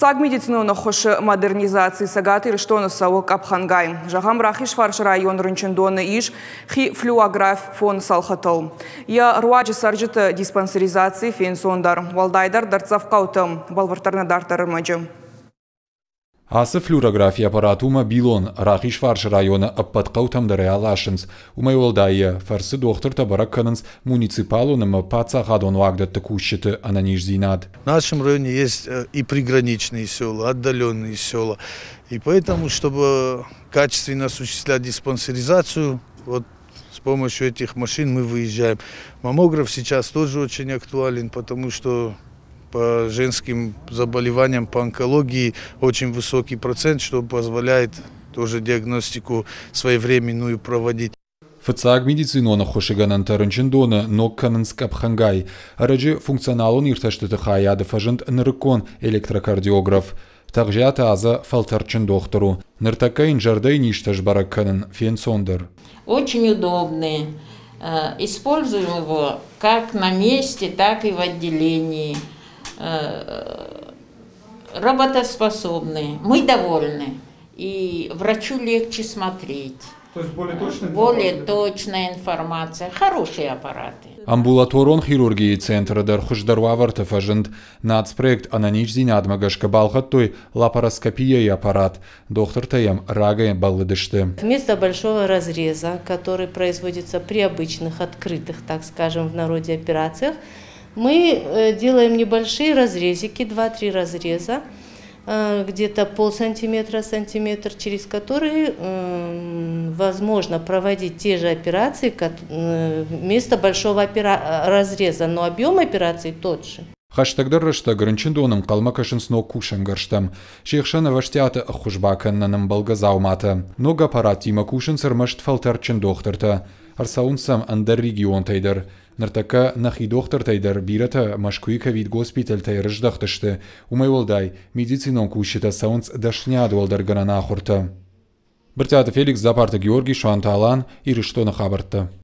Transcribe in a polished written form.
Фыццаг медицинон ӕххуысы модернизаци Цӕгат Ирыстоны цӕуы къӕпхӕнгай. Зӕгъӕм, Рахизфарсы районы рынчындоны ис хи флюорографон цӕлхытыл. Йӕ руаджы цӕрджыты диспансеризаци фенцондӕр, уӕлдайдӕр дӕрддзӕф хъӕуты, бӕлвырддӕр нӕ дарддӕр ӕрмӕджы. Ацы флюорографийы аппарат у мобилон, Рахизфарсы районы ӕппӕт хъӕутӕм дӕр ӕй аласынц. Уымӕй уӕлдай йӕ фӕрцы дохтыртӕ бӕрӕг кӕнынц муниципалон ӕмӕ паддзахадон уагдӕтты кусджыты ӕнӕниздзинад. В нашем районе есть и приграничные села, отдаленные села. И поэтому, чтобы качественно осуществлять диспансеризацию, вот с помощью этих машин мы выезжаем. Маммограф сейчас тоже очень актуален, потому что по женским заболеваниям, по онкологии очень высокий процент, что позволяет тоже диагностику своевременную проводить. Фыццаг медицинон ӕххуысы гӕнӕнтӕ рынчындоны ног кӕнынц къӕпхӕнгай. Ӕрӕджы функционалон иртӕстыты хайады фӕзынд нырыккон электрокардиограф. Тӕгъзиаты Азӕ фӕлтӕрдджын дохтыр у. Ныртӕккӕ йын зӕрдӕйы низтӕ сбӕрӕг кӕнын фенцондӕр. Очень удобный. Используем его как на месте, так и в отделении. Работоспособный. Мы довольны. И врачу легче смотреть. То есть более точная Более точная информация. Хорошие аппараты. Амбулаторон хирургийы центры дӕр хуыздӕр уавӕрты фӕзынд. Нацпроект ӕнӕниздзинадмӕ гӕсгӕ балхӕдтой лапароскопияйы аппарат. Дохтыртӕ йӕм рагӕй бӕллыдысты. Вместо большого разреза, который производится при обычных открытых, так скажем, в народе операциях, мы делаем небольшие разрезики, 2-3 разреза, где-то пол сантиметра, сантиметр, через которые возможно проводить те же операции вместо большого разреза, но объем операции тот же. Хӕстӕгдӕр рӕстӕг рынчындоны ӕнхъӕлмӕ кӕсынц ног кусӕнгӕрзтӕм. Се хсӕн ӕвӕстиаты ӕххуыс бакӕнынӕн ӕмбӕлгӕ дзауматӕ. Ног аппараттимӕ кусынц ӕрмӕст фӕлтӕрдджын дохтыртӕ. Ӕрцӕуынц сӕм ӕндӕр регионтӕй дӕр. Ныртӕккӕ нӕхи дохтыртӕй дӕр бирӕтӕ Мӕскуыйы ковид-госпитӕлтӕй рыздӕхтысты. Уымӕй уӕлдай, медицинон кусджытӕ цӕуынц дӕсныйад уӕлдӕргӕнӕн ахуыртӕ. Брытъиаты Феликс, Дзапарты Георгий, Суанты Алан, Ирыстоны хабӕрттӕ.